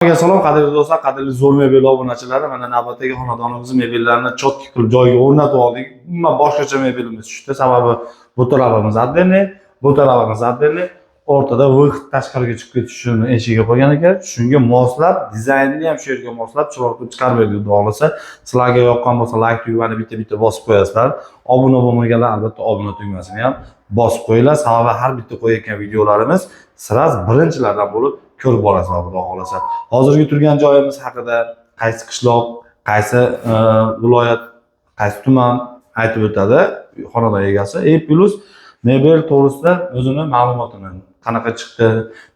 Hammaga salom, qadrli do'stlar, qadrli Zo'r mebel obunachilari. Mana navbatdagi xonadonimizni mebellarini чётко qilib joyiga o'rnatib oldik. Umuman boshqacha mebelimiz tushdi. Sababi bu tarafimiz отдельный, bu tarafimiz отдельный. O'rtada выход, tashqariga chiqib ketish uchun eshigiga qo'ygan ekan. Shunga moslab, dizaynni ham shu yerga moslab, chiroyli qilib chiqarib berdik, xudo xohlasa. Sizlarga yoqqan bo'lsa, layk tugmani bitta-bitta bosib qo'yasizlar. Obuna bo'lmaganlar albatta obuna tugmasini ham bosib qo'yinglar. Sababi har bitta qo'yayotgan videolarimiz сразу birinchilardan bo'lib ko'rib borasizlar, xudo xohlasa. Hozirgi turgan joyimiz haqida, qaysi qishloq, qaysi viloyat, qaysi tuman aytib o'tadi xonadon egasi. И плюс mebel to'g'risida o'zini ma'lumotini, qanaqa chiqdi,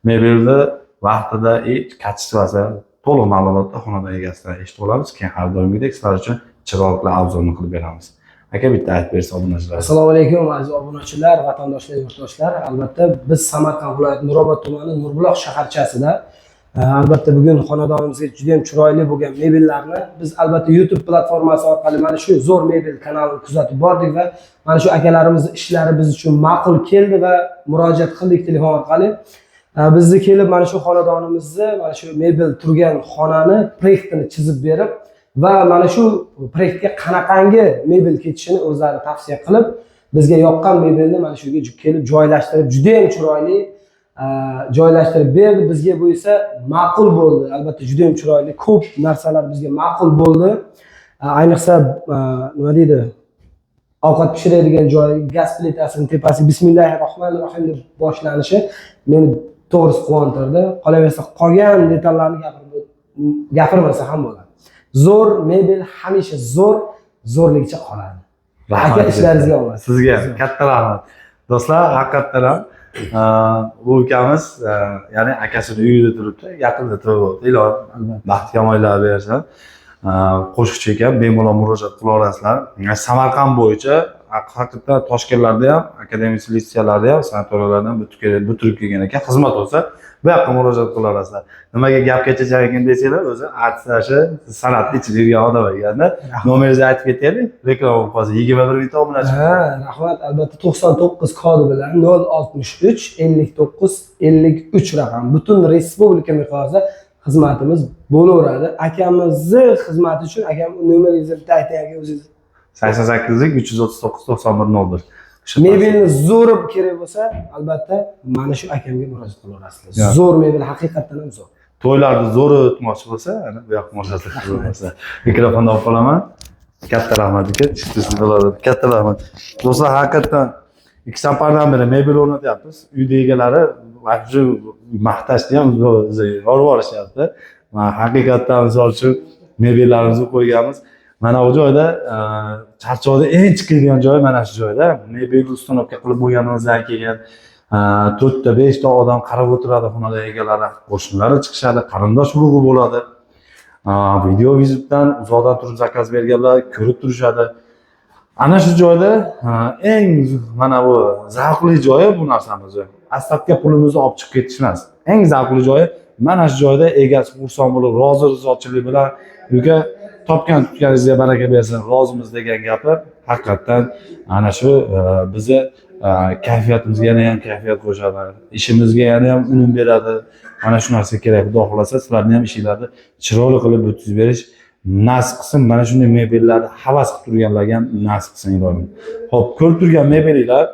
mebelni vaqtida и качество si, to'liq ma'lumotni xonadon egasidan eshitib olamiz. Keyin har doimgidek sizlar uchun chiroyli обзор ni qilib beramiz. Aka, bitta aytib bersa obunachilar. Assalomu alaykum, aziz obunachilar, vatandoshlar, yurtdoshlar. Albatta, biz Samarqand viloyati Nurobod tumani Nurbuloq shaharchasida albatta bugun xonadonimizga juda ham chiroyli bo'lgan mebellarni biz albatta YouTube platformasi orqali mana shu Zo'r mebel kanalini kuzatib bordik va mana shu akalarimizni ishlari biz uchun ma'qul keldi va murojaat qildik telefon orqali. Bizni kelib mana shu xonadonimizni, mana shu mebel turgan xonani proyektini chizib berib va mana shu proyektga qanaqangi mebel ketishini o'zlari tavsiya qilib, bizga yoqqan mebelni mana shu yerga kelib joylashtirib, juda ham chiroyli joylashtirib berdi. Bizga bu esa ma'qul bo'ldi. Albatta, juda ham chiroyli, ko'p narsalar bizga ma'qul bo'ldi. Ayniqsa, nima deydi, ovqat pishiradigan joy, gaz plitasini tepasi "Bismillahi rohmanir rohim" deb boshlanishi meni to'g'risi quvontirdi. Qolaversa, qolgan detallarni gapirmasa ham bo'ladi. Zo'r mebel hamisha zo'r, zo'rligicha qoladi. Rahmat. Aka, ishlaringizga omad. Sizga katta rahmat. Do'stlar, haqiqatdan ham bu ukamiz ya'ni akasini uyida turibdi, yaqinda to'y bo'ldi. Ilohim baxt kamollar bersin. Qo'shiqchi ekan, bemalol murojaat qila olasizlar. Samarqand bo'yicha, haqiqatdan Toshkentlarda ham, akademik litseyalarda ham, sanatoriylarda ham bitirib kelgan ekan. Xizmat bo'lsa, bu yoqqa murojaat qila olasizlar. Nimaga gapga chechan ekan desanglar, o'zi artist, san'atni ichida yurgan odam ekanda. Nomeringizni aytib ketaylik, reklama bo'lib qolsa, 21 mingta obunachi. Ha, rahmat. Albatta, 99 kodi bilan 063 59 53 raqam. Butun respublika miqyosida xizmatimiz bo'laveradi. Akamizni xizmati uchun, akam, nomeringizni bitta ayting, aka, o'zingiz. 88 339 91 01. Mebelni zo'ri kerak bo'lsa, albatta mana shu akamga murojaat qilaverasizlar. Zo'r mebel haqiqatdan ham zo'r. To'ylarni zo'r o'tmoqchi bo'lsa, ana bu yoqqa murojaat qilaverasizlar. Mikrofonni olib qolaman. Katta rahmat, aka. Chiqdingiz bo'ladi. Katta rahmat. Do'stlar, haqiqatdan 2 safardan beri mebel o'rnatyapmiz. Uyda egalari вообще maqtashni ham o'zi yorib yuborishyapti. Man haqiqatdan, misol uchun, mebellarimizni qo'yganmiz. Mana bu joyda charchoqda eng chiqadigan joyi mana shu joyda. Mebel установка qilib bo'lganimizdan keyin to'rtta, beshta odam qarab o'tiradi, xonadon egalari, qo'shnilari chiqishadi, qarindosh urug'i bo'ladi. Video vizitdan uzoqdan turib заказ berganlar ko'rib turishadi. Ana shu joyda eng mana bu zavqli joyi bu narsamizni. Остатка pulimizni olib chiqib ketish emas. Eng zavqli joyi mana shu joyda egasi xursand bo'lib, rozi rizochilik bilan "Uka, topgan tutganingizga baraka bersin, rozimiz" degan gapi haqiqatdan ana shu bizni kayfiyatimizga yana ham kayfiyat qo'shadi, ishimizga yana ham unum beradi. Mana shu narsa kerak. Xudo xohlasa, sizlarni ham ishinglarni chiroyli qilib bitkazib berish nasib qilsin. Mana shunday mebellarni havas qilib turganlarga ham nasib qilsin, iloyim. Xo'p, ko'rib turgan mebelinglar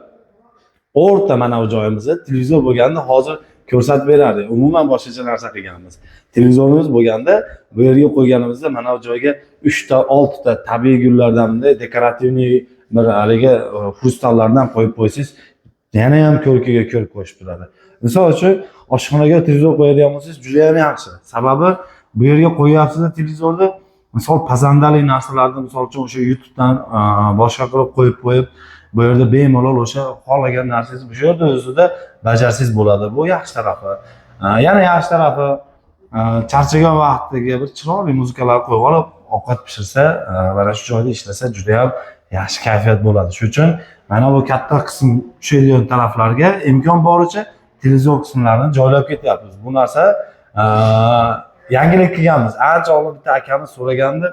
o'rta mana bu joyimizda televizor bo'lganda hozir ko'rsatib berardik. Umuman boshqacha narsa qilganmiz. Televizorimiz bo'lganda bu yerga qo'yganimizda mana bu joyga 3 ta, 6 ta tabiiy gullardan, bunday декоративный bir haligi xrustallardan qo'yib qo'ysangiz, yana ham ko'rkiga ko'rk qo'shib turadi. Misol uchun, oshxonaga televizor qo'yadigan bo'lsangiz, juda ham yaxshi. Sababi bu yerga qo'yyapsiz televizorni, misol, pazandali narsalarni, misol uchun, o'sha YouTubedan boshqa qilib qo'yib qo'yib, bu yerda bemalol o'sha xohlagan narsangizni bu yerda o'zida bajarsangiz bo'ladi. Bu yaxshi tarafi. Yana yaxshi tarafi, charchagan vaqtiga bir chiroyli muzikalar qo'yib olib, ovqat pishirsa, mana shu joyda ishlasa, juda ham yaxshi kayfiyat bo'ladi. Shuning uchun mana bu katta qism tushadigan taraflarga imkon boricha televizor qismlarini joylab ketyapmiz. Bu narsa yangilik qilganmiz. Ancha oldin bitta akamiz so'ragandi,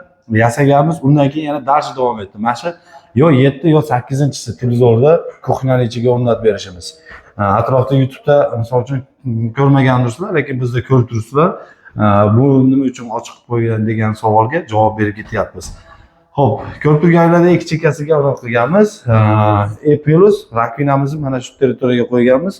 yasaganmiz. Undan keyin yana дальше davom etdi. Mana shu yo 7, yo 8-inchisi televizorni кухня ni ichiga o'rnatib berishimiz. Atrofda YouTube'da, misol uchun, ko'rmagandirsizlar, lekin bizda ko'rib turibsizlar. Bu nima uchun ochiq qilib qo'ygan degan savolga javob berib ketyapmiz. Xo'p, ko'rib turganlaringdek, ikki chekkasiga anaqa qilganmiz. E plus раковина mizni mana shu territoriyaga qo'yganmiz.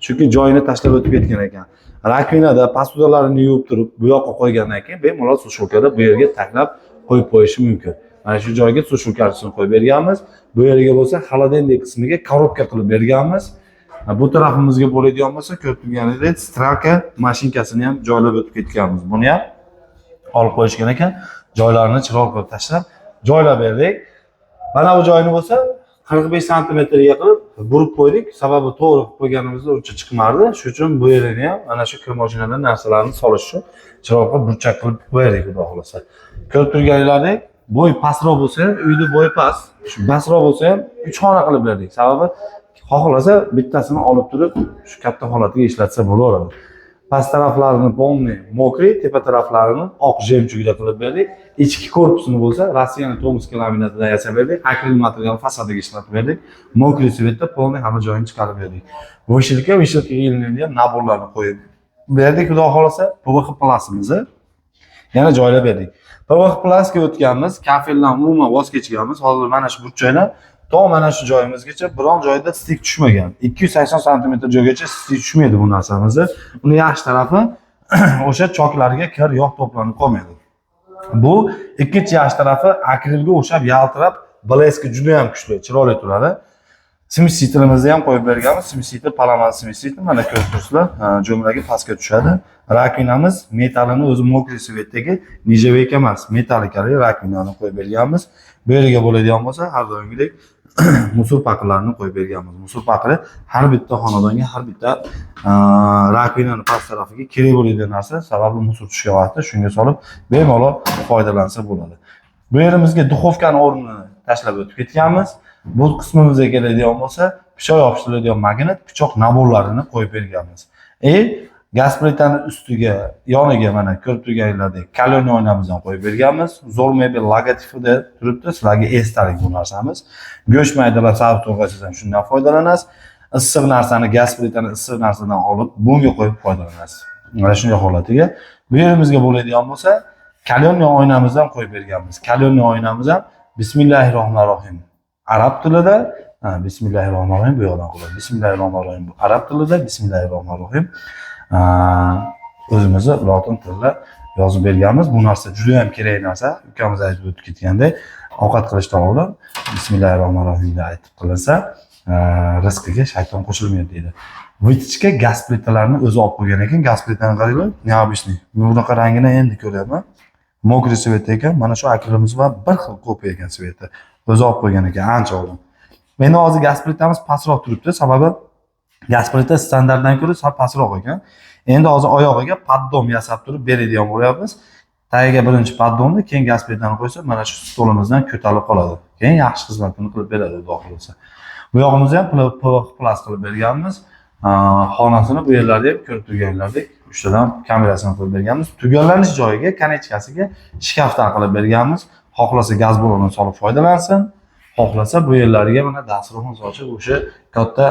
Chunki joyini tashlab o'tib ketgan ekan. Раковина da посуда larini yuvib turib, bu yoqqa qo'ygandan keyin bemalol сушилка da bu yerga taklab qo'yib qo'yishi mumkin. Mana shu joyga сушилка sini qo'yib berganmiz. Bu yerga bo'lsa холодильник qismiga коробка qilib berganmiz. Bu tarafimizga bo'ladigan bo'lsa, ko'rib turganingizdek, стиралка mashinkasini ham joylab o'tib ketganmiz. Buni ham olib qo'yishgan ekan. Joylarini chiroyli qilib tashlab joylab berdik. Mana bu joyini bo'lsa 45 santimetrga qilib burib qo'ydik. Sababi to'g'ri qilib qo'yganimizda uncha chiqmardi. Shuning uchun bu yerini ham mana shu kir mashinadan narsalarni solish uchun chiroyli qilib burchak qilib qo'ydik, xudo xohlasa. Ko'rib turganlaringdek, bo'y pastroq bo'lsa ham, uyni bo'yi past, shu pastroq bo'lsa ham 3 xona qilib berdik. Sababi xohlasa bittasini olib turib shu katta holatiga ishlatsa bo'laveradi. Past taraflarini полный мокрый, tepa taraflarini oq жемчуг da qilib berdik. Ichki korpusini bo'lsa Rossiyani Tomsk laminatidan yasab berdik. Akril material fasadiga ishlatib berdik. Мокрый цвет da полный hamma joyini chiqarib berdik. Вешалка, вешалка ga ilinadigan набор larni qo'yib berdik, xudo xohlasa. PVH plasimizni yana joylab berdik. PVH plasga o'tganmiz, kafeldan umuman voz kechganmiz. Hozir mana shu burchakdan to mana shu joyimizgacha biron joyda стык tushmagan. 280 santimetr joygacha стык tushmaydi bu narsamizni. Uni yaxshi tarafi, o'sha choklarga kir, yog' to'planib qolmaydi. Bu ikkinchi yaxshi tarafi, akrilga o'xshab yaltirab, блеск i juda ham kuchli, chiroyli turadi. Смеситель imizni ham qo'yib berganmiz. Смеситель, Palaman смеситель, mana ko'rib turibsizlar, jo'mragi pastga tushadi. Раковина miz metallini o'zi мокрый цвет dagi, нержавейка emas, metallikali раковина ni qo'yib berganmiz. Bu yerga bo'ladigan bo'lsa, har doimgidek мусор paqirlarini qo'yib berganmiz. Мусор paqiri har bitta xonadonga, har bitta раковина ni past tarafiga kerak bo'ladigan narsa, sababi мусор tushgan vaqtda shunga solib bemalol foydalansa bo'ladi. Bu yerimizga духовка ni o'rnini tashlab o'tib ketganmiz. Bu qismimizga keladigan bo'lsa, pichoq yopishtiriladigan magnit, pichoq набор larini qo'yib berganmiz. Gaz plitani ustiga, yoniga mana ko'rib turganinglardek каленый oynamizni ham qo'yib berganmiz. Zo'r mebel logotipida turibdi, sizlarga esdalik bu narsamiz. Go'sht maydalab, sabzi to'g'rasangiz ham shundan foydalanasiz. Issiq narsani, gaz plitani issiq narsadan olib, bunga qo'yib foydalanasiz. Mana shunday holatiga. Bu yerimizga bo'ladigan bo'lsa, каленый oynamizni ham qo'yib berganmiz. Каленый oynamiz ham Bismillahir Rohmanir Rohim arab tilida, ha, Bismillahir Rohmanir Rohim bu yoqdan qo'yadi. Bismillahir Rohmanir Rohim bu arab tilida, Bismillahir Rohmanir Rohim o'zimizni lotin tilida yozib berganmiz. Bu narsa juda ham kerak narsa. Ukamiz aytib o'tib ketgandek, ovqat qilishdan oldin Bismillahir Rohmanir Rohim deb aytib qilinsa, rizqiga shayton qo'shilmaydi deydi. Вытяжка gaz plitalarni o'zi olib qo'ygan ekan. Gaz plitani qaranglar, необычный. Bunaqa rangini endi ko'ryapman. Мокрый цвет ekan. Mana shu akrilimiz bilan bir xil kopiya ekan цвет i. O'zi olib qo'ygan ekan ancha oldin. Endi hozir gaz plitamiz pastroq turibdi, sababi gaz plita standartdan ko'ra sal pastroq ekan. Endi hozir oyog'iga поддон yasab turib beradigan bo'lyapmiz. Tagiga birinchi поддон ni, keyin gaz plitani qo'ysa, mana shu stolimizdan ko'tarilib qoladi. Keyin yaxshi xizmatini qilib beradi, xudo xohlasa. Bu yog'imizni ham PVH plas qilib berganmiz. Xonasini bu yerlarda ham ko'rib turganlaridek uchtadan kamerasini qilib berganmiz. Tugallanish joyiga, конечка siga shkafdan qilib berganmiz. Xohlasa gaz ballonini solib foydalansin. Xohlasa bu yerlariga mana dasturxon sochib, o'sha katta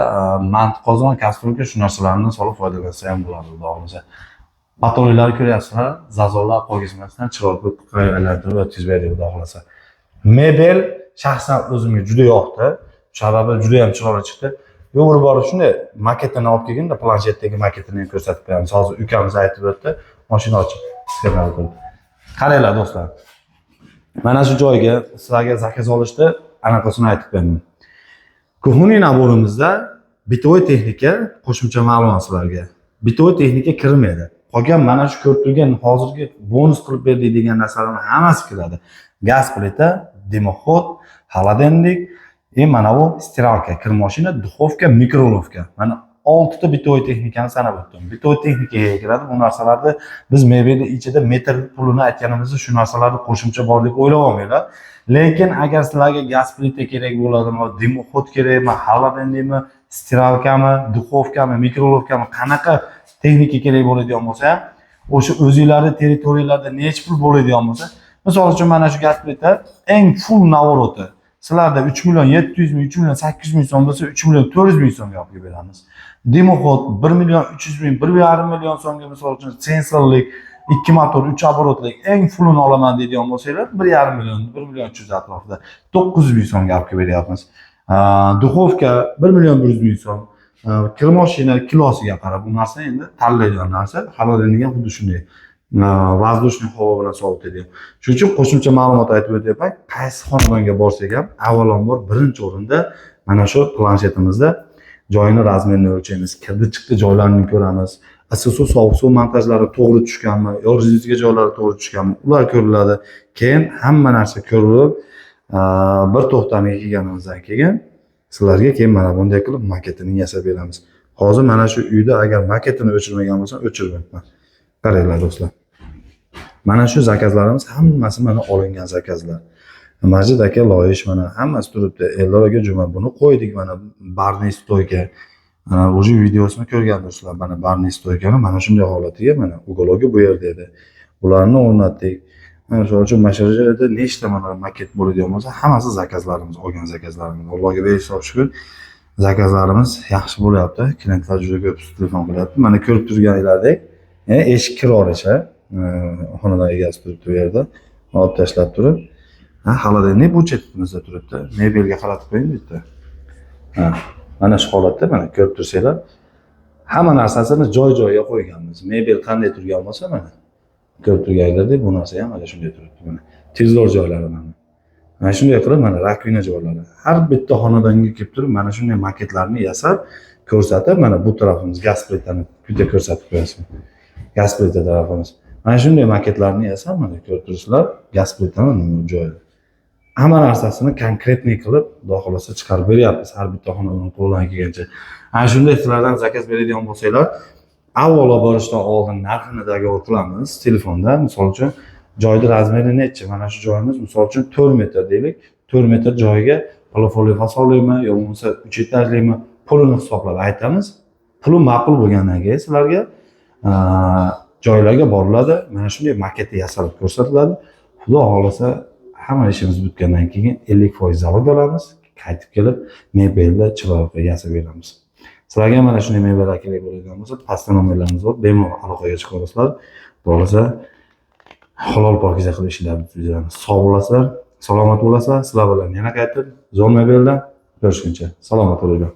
manti qozon, кастрюлька, shu narsalarni solib foydalansa ham bo'ladi, xudo xohlasa. Потолок larni ko'ryapsizlar, зазор lar qolgizmasdan chiroyli qilib aylantirib o'tkazib berdik, xudo xohlasa. Mebel shaxsan o'zimga juda yoqdi. Sababi juda ham chiroyli chiqdi. Yo'g'ri borib shunday maketini olib kelganda, planshetdagi maketini ham ko'rsatib qo'yamiz. Hozir ukamiz aytib o'tdi, mashina ochib qilib. Qaranglar, do'stlar. Mana shu joyga sizlarga заказ olishda anaqasini aytib qo'yaman. Кухонный набор imizda бытовой texnika, qo'shimcha ma'lumot sizlarga. Бытовой texnika kirmaydi. Qolgan mana shu ko'rib turgan hozirgi bonus qilib berdik degan narsalarning hammasi kiradi. Gaz plita, дымоход, холодильник и mana bu стиралка, kir mashina, духовка, микроволновка. Mana oltita бытовой texnikani sanab o'tdim. Бытовой texnikaga kiradi. Bu narsalarni biz mebelni ichida metr pulini aytganimizda shu narsalarni qo'shimcha bor deb o'ylab olmanglar. Lekin agar sizlarga gaz plita kerak bo'ladimi, дымоход kerakmi, холодильник mi, стиралка mi, духовка mi, микроволновка mi, qanaqa texnika kerak bo'ladigan bo'lsa ham, o'sha o'zinglarni territoriyalarda necha pul bo'ladigan bo'lsa, misol uchun, mana shu gaz plita eng full наворот i sizlarda 3 million 700 ming, 3 million 800 ming so'm bo'lsa, 3 million 400 ming so'mga olib kelib beramiz. Дымоход 1 million 300 ming, 1,5 million so'mga, misol uchun, sensorlik 2 motor, 3 оборот lik eng fullini olaman deydigan bo'lsanglar, 1,5 million, 1 million 300 atrofida 900 ming so'mga olib kelib beryapmiz. Духовка 1 million 100 ming so'm. Kir moshina kilosiga qarab, bu narsa endi tanlaydigan narsa. Холодильник ham xuddi shunday. Воздушный havo bilan sovutadigan. Shuning uchun qo'shimcha ma'lumot aytib o'tyapman. Qaysi xonadonga borsak ham, avvalambor birinchi o'rinda mana shu planshetimizda joyini размер ini o'lchaymiz, kirdi chiqdi joylarini ko'ramiz. Issiq suv, sovuq suv montajlari to'g'ri tushganmi, yo rezidga joylari to'g'ri tushganmi, ular ko'riladi. Keyin hamma narsa ko'rilib, bir to'xtamga kelganimizdan keyin sizlarga keyin mana bunday qilib maketini yasab beramiz. Hozir mana shu uyda agar maketini o'chirmagan bo'lsam, o'chirmayapman. Qaranglar, do'stlar. Mana shu заказ larimiz hammasi mana olingan заказ lar. Majid aka loyish, mana hammasi turibdi. Eldor aka Juma, buni qo'ydik, mana барный стойка. Mana уже videosini ko'rgandirsizlar. Mana барный стойка ni mana shunday holatiga, mana уголок i bu yerda edi. Bularni o'rnatdik. Mana misol uchun, mana shu yerda nechta mana maket bo'ladigan bo'lsa, hammasi заказ larimiz, olgan заказ larimiz. Allohga behisob shukur. Заказ larimiz yaxshi bo'lyapti. Klientlar juda ko'p telefon qilyapti. Mana ko'rib turganinglardek, eshik kirorishi, xonadon egasi turibdi bu yerda. Olib tashlab turib. Ha, холодильник bu chetimizda turibdi. Mebelga qaratib qo'ying bitta. Ha, mana shu holatda, mana ko'rib tursanglar, hamma narsasini joy-joyiga qo'yganmiz. Mebel qanday turgan bo'lsa, mana ko'rib turganinglardek, bu narsa ham mana shunday turibdi mana. Televizor joylari mana. Mana shunday qilib, mana раковина joylari. Har bitta xonadonga kelib turib, mana shunday maketlarni yasab, ko'rsatib, mana bu tarafimiz gaz plitani bitta ko'rsatib qo'yasiz. Gaz plita tarafimiz. Mana shunday maketlarni yasab, mana ko'rib turibsizlar, gaz plitani mana bu joyi. Hamma narsasini конкретный qilib, xudo xohlasa, chiqarib beryapmiz har bitta xonadon qo'ldan kelgancha. Ana shunday sizlardan заказ beradigan bo'lsanglar, avvalo borishdan oldin narxini договор qilamiz telefonda. Misol uchun, joyni размер i nechi? Mana shu joyimiz, misol uchun, 4 metr deylik. 4 metr joyga plafonli fasonlimi yo bo'lmasa 3 etajlimi, pulini hisoblab aytamiz. Puli ma'qul bo'lgandan keyin sizlarga joylarga boriladi. Mana shunday maketi yasalib ko'rsatiladi. Xudo xohlasa, hamma ishimiz bitgandan keyin 50% залог olamiz. Qaytib kelib mebelni chiroyli qilib yasab beramiz. Sizlarga mana shunday mebellar kerak bo'ladigan bo'lsa, pastda nomerlarimiz bor. Bemalol aloqaga chiqa olasizlar. Xudo xohlasa, halol pokiza qilib ishlarni bitiramiz. Sog' bo'lasizlar, salomat bo'lasizlar. Sizlar bilan yana qaytib Zo'r mebeldan ko'rishguncha salomat bo'linglar.